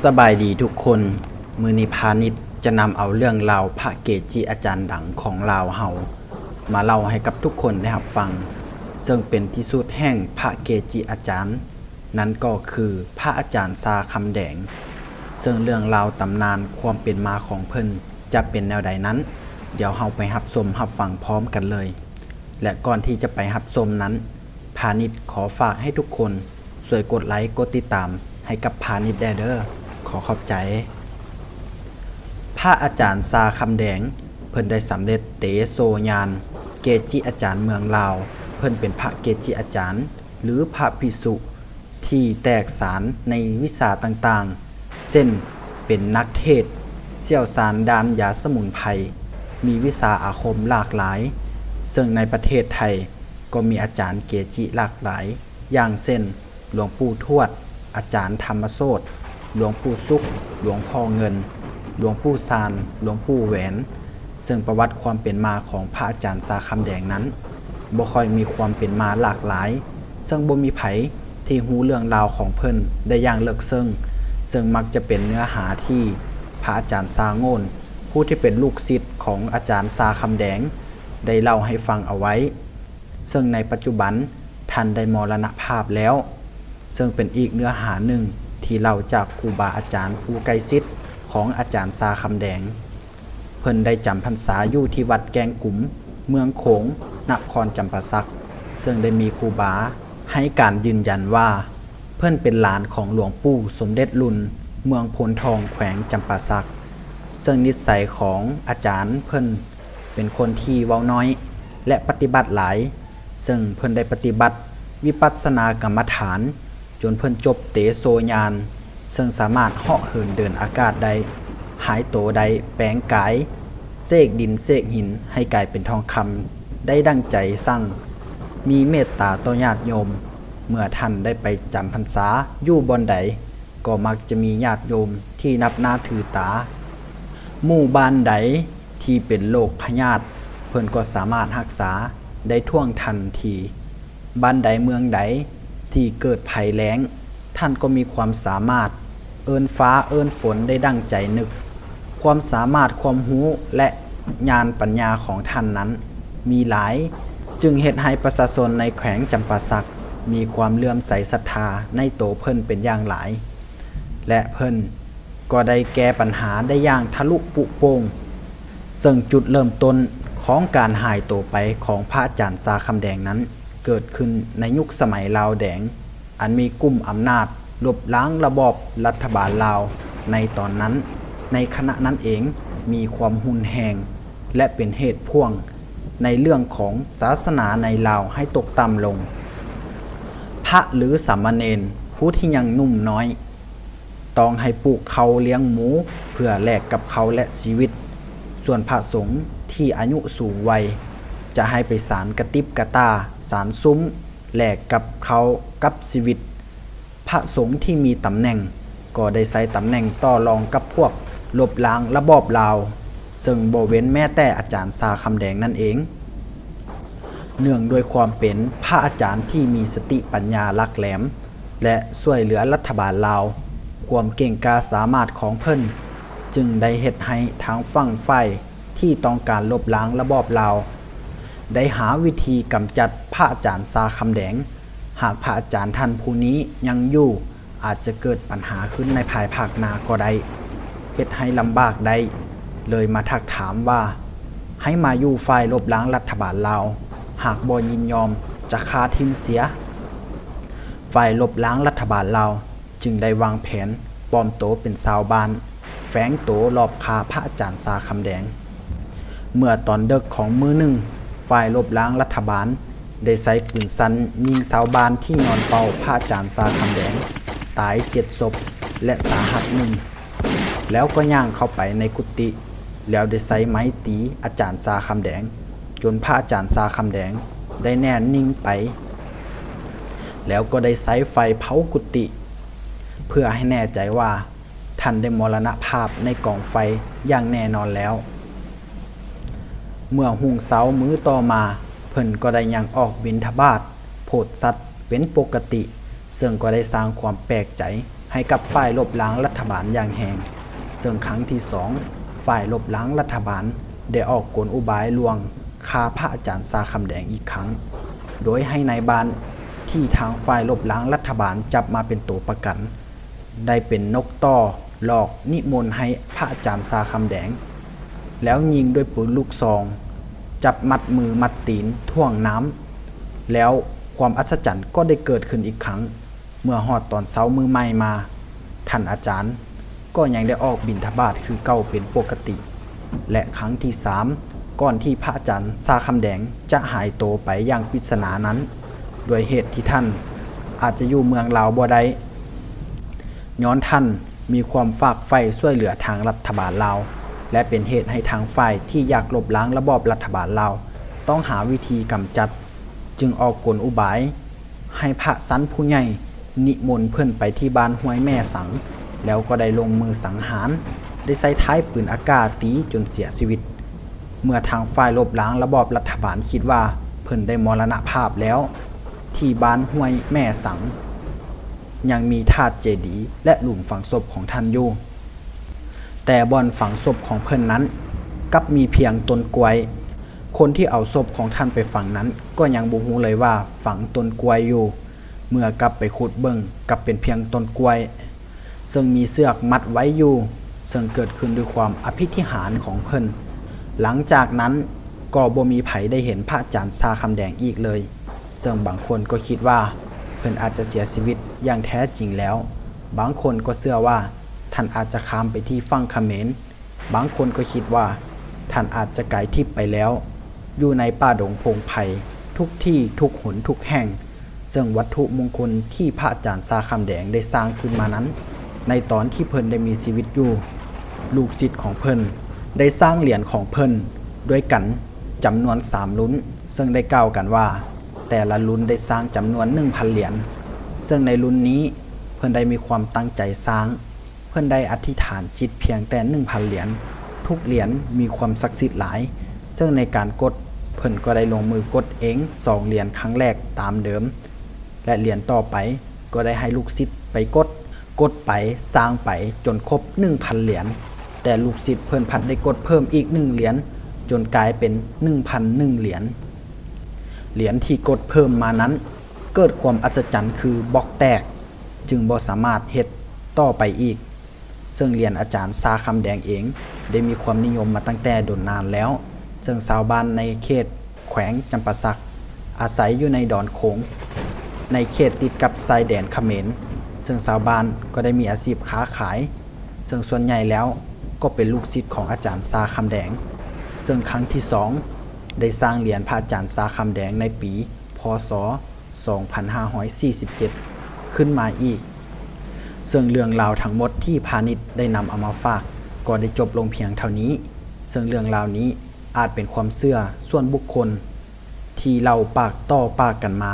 ສະບາຍດີທຸກຄົນ, ມື້ນີ້ພານິດຈະນຳເອົາເລື່ອງລາວພະເກຈິອາຈານດັງຂອງລາວເຮົາມາເລົ່າໃຫ້ກັບທຸກຄົນໄດ້ຮັບຟັງ, ເຊິ່ງເປັນທີ່ສຸດແຫ່ງພະເກຈິອາຈານ, ນັ້ນກໍຄືພະອາຈານຊາຄຳແດງ. ເຊິ່ງເລື່ອງລາວຕຳນານຄວາມເປັນມາຂອງເພິ່ນຈະເປັນແນວໃດນັ້ນ, ດຽວເຮົາໄປຮັບຊົມຮັບຟັງພ້ອມກັນເລີຍ. ແລະ ກ່ອນທີ່ຈະໄປຮັບຊົມນັ້ນ, ພານິດຂໍຝາກໃຫ້ທຸກຄົນ ຊ່ວຍກົດໄລກົດຕິດຕາມໃຫ້ກັບພານິດແດ່ເດີ. ຂໍຂອບໃຈ. ພະອາຈານຊາຄຳແດງ ເພິ່ນໄດ້ສຳເລັດເຕໂຊຍານ ເກຈິອາຈານເມືອງລາວ. ເພິ່ນເປັນພະເກຈິອາຈານ ຫຼື ພະພິກສຸທີ່ແຕກສານໃນວິຊາຕ່າງໆ ເຊັ່ນ ເປັນນັກເທດ, ຊ່ຽວຊານດ້ານຢາສະໝຸນໄພ, ມີວິຊາອາຄົມຫຼາກຫຼາຍ, ເຊິ່ງໃນປະເທດໄທກໍມີອາຈານເກຈິຫຼາກຫຼາຍ ຢ່າງເຊັ່ນ ຫຼວງປູ່ທວດ, ອາຈານທຳມະໂຊດ, ຫຼວງປູ່ສຸກ, ຫຼວງພໍ່ເງິນ, ຫຼວງປູ່ຊານ, ຫຼວງປູ່ແຫວນ, ເຊິ່ງປະຫວັດຄວາມເປັນມາຂອງພະອາຈານຊາຄຳແດງນັ້ນ ບໍ່ຄ່ອຍມີຄວາມເປັນມາຫຼາກຫຼາຍ, ເຊິ່ງບໍ່ມີໃຜທີ່ຮູ້ເລື່ອງລາວຂອງເພິ່ນໄດ້ຢ່າງເລິກເຊິ່ງ, ເຊິ່ງມັກຈະເປັນເນື້ອຫາທີ່ພະອາຈານຊາໂງ່ນ ຜູ້ທີ່ເປັນລູກສິດຂອງອາຈານຊາຄຳແດງ ໄດ້ເລົ່າໃຫ້ຟັງເອົາໄວ້. ເຊິ່ງໃນປັດຈຸບັນທ່ານໄດ້ມໍລະນະພາບແລ້ວ, ເຊິ່ງເປັນອີກເນື້ອຫາໜຶ່ງທີ່ເລົ່າຈາກຄູບາອາຈານຜູ້ໃກ້ຊິດຂອງອາຈານຊາຄຳແດງ. ເພິ່ນໄດ້ຈຳພັນສາຢູ່ທີ່ວັດແກ້ງກຸມ, ເມືອງໂຂງ, ນະຄອນຈຳປາສັກ, ເຊິ່ງໄດ້ມີຄູບາໃຫ້ການຢືນຢັນວ່າ ເພິ່ນເປັນຫຼານຂອງຫຼວງປູ່ສົມເດັດລຸນ ເມືອງໂພນທອງ ແຂວງຈຳປາສັກ. ເຊິ່ງນິດໄສຂອງອາຈານເພິ່ນເປັນຄົນທີ່ເວົ້າໜ້ອຍ ແລະ ປະຕິບັດຫຼາຍ, ເຊິ່ງເພິ່ນໄດ້ປະຕິບັດວິປັດສະນາກຳມະຖານ ຈົນເພິ່ນຈົບເຕໂຊຍານ, ເຊິ່ງສາມາດເຫາະເຫີນເດີນອາກາດໄດ້, ຫາຍໂຕໄດ້, ແປງກາຍ, ເສກດິນເສກຫີນໃຫ້ກາຍເປັນທອງຄຳໄດ້ດັ່ງໃຈສັ່ງ, ມີເມດຕາຕໍ່ຍາດໂຍມ. ເມື່ອທ່ານໄດ້ໄປຈຳພັນສາຢູ່ບ່ອນໃດ, ກໍມັກຈະມີຍາດໂຍມທີ່ນັບໜ້າຖືຕາ. ໝູ່ບ້ານໃດທີ່ເປັນໂລກພະຍາດ, ເພິ່ນກໍສາມາດຮັກສາໄດ້ທ່ວງທັນທີ. ບ້ານໃດເມືອງໃດທີ່ເກີດໄພແລ້ງ, ທ່ານກໍມີຄວາມສາມາດເອີ້ນຟ້າເອີ້ນຝົນໄດ້ດັ່ງໃຈນຶກ. ຄວາມສາມາດ, ຄວາມຮູ້ ແລະ ຍານປັນຍາຂອງທ່ານນັ້ນມີຫຼາຍ, ຈຶ່ງເຮັດໃຫ້ປະຊາຊົນໃນແຂວງຈຳປາສັກມີຄວາມເຫຼື້ອມໃສສັດທາໃນໂຕເພິ່ນເປັນຢ່າງຫຼາຍ ແລະ ເພິ່ນກໍໄດ້ແກ້ປັນຫາໄດ້ຢ່າງທະລຸປຸໂປ່ງ. ເຊິ່ງຈຸດເລີ່ມຕົ້ນຂອງການຫາຍໂຕໄປຂອງພະອາຈານຊາຄຳແດງນັ້ນ ເກີດຂຶ້ນໃນຍຸກສະໄໝລາວແດງ, ອັນມີກຸ່ມອຳນາດລົບລ້າງລະບອບລັດຖະບານລາວໃນຕອນນັ້ນ, ໃນຂະນະນັ້ນເອງມີຄວາມຮຸນແຮງ ແລະ ເປັນເຫດພ່ວງໃນເລື່ອງຂອງສາສະໜາໃນລາວໃຫ້ຕົກຕ່ຳລົງ. ພະ ຫຼື ສາມະເນນຜູ້ທີ່ຍັງໜຸ່ມນ້ອຍ ຕ້ອງໃຫ້ປູກເຂົ້າລ້ຽງໝູເພື່ອແລກກັບເຂົ້າ ແລະ ຊີວິດ, ສ່ວນພະສົງທີ່ອາຍຸສູງໄວຈະໃຫ້ໄປສານກະຕິບກະຕ່າ, ສານສຸ້ມ ແລກກັບເຂົ້າກັບຊີວິດ. ພະສົງທີ່ມີຕຳແໜ່ງກໍໄດ້ໃຊ້ຕຳແໜ່ງຕໍ່ລອງກັບພວກລົບລ້າງລະບອບລາວ, ເຊິ່ງບໍ່ເວັ້ນແມ້ແຕ່ອາຈານຊາຄຳແດງນັ້ນເອງ. ເນື່ອງດ້ວຍຄວາມເປັນພະອາຈານທີ່ມີສະຕິປັນຍາຫຼັກແຫຼມ ແລະ ຊ່ວຍເຫຼືອລັດຖະບານລາວ, ຄວາມເກັ່ງກ້າສາມາດຂອງເພິ່ນຈຶ່ງໄດ້ເຮັດໃຫ້ທາງຝັ່ງຝ່າຍທີ່ຕ້ອງການລົບລ້າງລະບອບລາວ ໄດ້ຫາວິທີກຳຈັດພະອາຈານຊາຄຳແດງ. ຫາກພະອາຈານທ່ານຜູ້ນີ້ຍັງຢູ່, ອາດຈະເກີດປັນຫາຂຶ້ນໃນພາຍພາກໜ້າກໍໄດ້, ເຮັດໃຫ້ລຳບາກໄດ້, ເລີຍມາທັກຖາມວ່າ ໃຫ້ມາຢູ່ຝ່າຍລົບລ້າງລັດຖະບານລາວ, ຫາກບໍ່ຍິນຍອມຈະຂ້າຖິ້ມເສຍ. ຝ່າຍລົບລ້າງລັດຖະບານລາວຈຶ່ງໄດ້ວາງແຜນປອມໂຕເປັນຊາວບ້ານ, ແຝງໂຕລອບຂ້າພະອາຈານຊາຄຳແດງ. ເມື່ອຕອນເດິກຂອງມື້ໜຶ່ງ, ຝ່າຍລົບລ້າງລັດຖະບານໄດ້ໃຊ້ປືນສັ້ນຍິງຊາວບ້ານທີ່ນອນເຝົ້າພະອາຈານຊາຄຳແດງ ຕາຍເຈັດສົບ ແລະ ສາຫັດໜຶ່ງ, ແລ້ວກໍຍ່າງເຂົ້າໄປໃນກຸຕິ, ແລ້ວໄດ້ໃຊ້ໄມ້ຕີອາຈານຊາຄຳແດງ ຈົນພະອາຈານຊາຄຳແດງໄດ້ແນ່ນິ່ງໄປ, ແລ້ວກໍໄດ້ໃຊ້ໄຟເຜົາກຸຕິ ເພື່ອໃຫ້ແນ່ໃຈວ່າ ທ່ານໄດ້ມໍລະນະພາບໃນກອງໄຟຢ່າງແນ່ນອນແລ້ວ. ເມື່ອຮຸ່ງເຊົ້າມື້ຕໍ່ມາ, ເພິ່ນກໍໄດ້ຍັງອອກບິນທະບາດ, ໂພດສັດເປັນປົກກະຕິ, ເຊິ່ງກໍໄດ້ສ້າງຄວາມແປກໃຈ ໃຫ້ກັບຝ່າຍລົບລ້າງລັດຖະບານຢ່າງແຮງ, ເຊິ່ງຄັ້ງທີສອງ ຝ່າຍລົບລ້າງລັດຖະບານໄດ້ອອກກົນອຸບາຍລວງຂ້າພະອາຈານຊາຄຳແດງອີກຄັ້ງ, ໂດຍໃຫ້ນາຍບ້ານທີ່ທາງຝ່າຍລົບລ້າງລັດຖະບານຈັບມາເປັນໂຕປະກັນ ໄດ້ເປັນນົກຕໍ່ຫຼອກນິມົນໃຫ້ພະອາຈານຊາຄຳແດງ, ແລ້ວຍິງດ້ວຍປືນລູກຊອງ, ຈັບມັດມືມັດຕີນຖ່ວງນ້ຳ, ແລ້ວຄວາມອັດສະຈັນກໍໄດ້ເກີດຂຶ້ນອີກຄັ້ງ. ເມື່ອຮອດຕອນເຊົ້າມື້ໃໝ່ມາ, ທ່ານອາຈານກໍຍັງໄດ້ອອກບິນທະບາດຄືເກົ່າເປັນປົກກະຕິ. ແລະ ຄັ້ງທີສາມ ກ່ອນທີ່ພະອາຈານຊາຄຳແດງຈະຫາຍໂຕໄປຢ່າງປິດສະໜານັ້ນ, ດ້ວຍເຫດທີ່ທ່ານອາດຈະຢູ່ເມືອງລາວບໍ່ໄດ້, ຍ້ອນທ່ານມີຄວາມຝາກໃຝ່ຊ່ວຍເຫຼືອທາງລັດຖະບານລາວ ແລະ ເປັນເຫດໃຫ້ທາງຝ່າຍທີ່ຢາກລົບລ້າງລະບອບລັດຖະບານລາວ ຕ້ອງຫາວິທີກຳຈັດ, ຈຶ່ງອອກກົນອຸບາຍ ໃຫ້ພະຊັ້ນຜູ້ໃຫຍ່ນິມົນເພິ່ນໄປທີ່ບ້ານຫ້ວຍແມ່ສັງ, ແລ້ວກໍໄດ້ລົງມືສັງຫານ, ໄດ້ໃຊ້ທ້າຍປືນອາກາດຕີຈົນເສຍຊີວິດ. ເມື່ອທາງຝ່າຍລົບລ້າງລະບອບລັດຖະບານຄິດວ່າເພິ່ນໄດ້ມໍລະນະພາບແລ້ວ, ທີ່ບ້ານຫ້ວຍແມ່ສັງ ຍັງມີທາດເຈດີ ແລະ ຫຼຸມຝັງສົບຂອງທ່ານຢູ່, ແຕ່ບ່ອນຝັງສົບຂອງເພິ່ນນັ້ນ ກັບມີພຽງຕົ້ນກ້ວຍ. ຄົນທີ່ເອົາສົບຂອງທ່ານໄປຝັງນັ້ນ ກໍຍັງບໍ່ຮູ້ເລີຍວ່າຝັງຕົ້ນກ້ວຍຢູ່, ເມື່ອກັບໄປຂຸດເບິ່ງ ກັບເປັນພຽງຕົ້ນກ້ວຍ ເຊິ່ງມີເຊືອກມັດໄວ້ຢູ່, ເຊິ່ງເກີດຂຶ້ນດ້ວຍຄວາມອະພິທິຫານຂອງເພິ່ນ. ຫຼັງຈາກນັ້ນກໍບໍ່ມີໃຜໄດ້ເຫັນພະອາຈານຊາຄຳແດງອີກເລີຍ, ເຊິ່ງບາງຄົນກໍຄິດວ່າເພິ່ນອາດຈະເສຍຊີວິດຢ່າງແທ້ຈິງແລ້ວ, ບາງຄົນກໍເຊື່ອວ່າທ່ານອາດຈະຂ້າມໄປທີ່ຝັ່ງຂະເໝນ, ບາງຄົນກໍຄິດວ່າທ່ານອາດຈະກາຍທິບໄປແລ້ວ ຢູ່ໃນປ່າດົງພົງໄພ ທຸກທີ່ທຸກຫົນທຸກແຫ່ງ. ເຊິ່ງວັດຖຸມົງຄົນທີ່ພະອາຈານຊາຄຳແດງໄດ້ສ້າງຂຶ້ນມານັ້ນ, ໃນຕອນທີ່ເພິ່ນໄດ້ມີຊີວິດຢູ່, ລູກສິດຂອງເພິ່ນໄດ້ສ້າງຫຼຽນຂອງເພິ່ນດ້ວຍກັນຈຳນວນສາມລຸ້ນ, ເຊິ່ງໄດ້ກ່າວກັນວ່າແຕ່ລະລຸ້ນໄດ້ສ້າງຈຳນວນໜຶ່ງພັນຫຼຽນ, ເຊິ່ງໃນລຸ້ນນີ້ເພິ່ນໄດ້ມີຄວາມຕັ້ງໃຈສ້າງ ເພິ່ນໄດ້ອະທິຖານຈິດພຽງແຕ່ໜຶ່ງພັນຫຼຽນ, ທຸກຫຼຽນມີຄວາມສັກສິດຫຼາຍ, ເຊິ່ງໃນການກົດ ເພິ່ນກໍໄດ້ລົງມືກົດເອງສອງຫຼຽນຄັ້ງແລກຕາມເດີມ ແລະ ຫຼຽນຕໍ່ໄປກໍໄດ້ໃຫ້ລູກສິດໄປກົດ, ກົດໄປ, ສ້າງໄປຈົນຄົບໜຶ່ງພັນຫຼຽນ, ແຕ່ລູກສິດເພິ່ນພັດໄດ້ກົດເພີ່ມອີກໜຶ່ງຫຼຽນ ຈົນກາຍເປັນໜຶ່ງພັນໜຶ່ງຫຼຽນ. ຫຼຽນທີ່ກົດເພີ່ມມານັ້ນເກີດຄວາມອັດສະຈັນຄືບລັອກແຕກ, ຈຶ່ງບໍ່ສາມາດເຮັດຕໍ່ໄປອີກ. ເຊິ່ງຫຼຽນອາຈານຊາຄຳແດງເອງໄດ້ມີຄວາມນິຍົມມາຕັ້ງແຕ່ດົນນານແລ້ວ, ເຊິ່ງຊາວບ້ານໃນເຂດແຂວງຈຳປາສັກ ອາໄສຢູ່ໃນດອນໂຂງ ໃນເຂດຕິດກັບຊາຍແດນຂະເໝນ, ເຊິ່ງຊາວບ້ານກໍໄດ້ມີອາຊີບຄ້າຂາຍ, ເຊິ່ງສ່ວນໃຫຍ່ແລ້ວກໍເປັນລູກສິດຂອງອາຈານຊາຄຳແດງ. ເຊິ່ງຄັ້ງທີສອງ ໄດ້ສ້າງຫຼຽນພະອາຈານຊາຄຳແດງໃນປີ ພ.ສ. ສອງພັນຫ້າຮ້ອຍສີ່ສິບເຈັດ ຂຶ້ນມາອີກ. ເຊິ່ງເລື່ອງລາວທັງໝົດທີ່ພານິດໄດ້ນຳເອົາມາຝາກ ກໍໄດ້ຈົບລົງພຽງເທົ່ານີ້. ເຊິ່ງເລື່ອງລາວນີ້ອາດເປັນຄວາມເຊື່ອສ່ວນບຸກຄົນທີ່ເລົ່າປາກຕໍ່ປາກກັນມາ,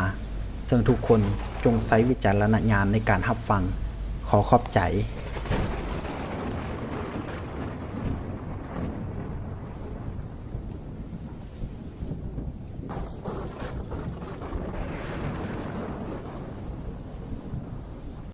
ເຊິ່ງທຸກຄົນຈົ່ງໃຊ້ວິຈາລະນະຍານໃນການຮັບຟັງ. ຂໍຂອບໃຈ.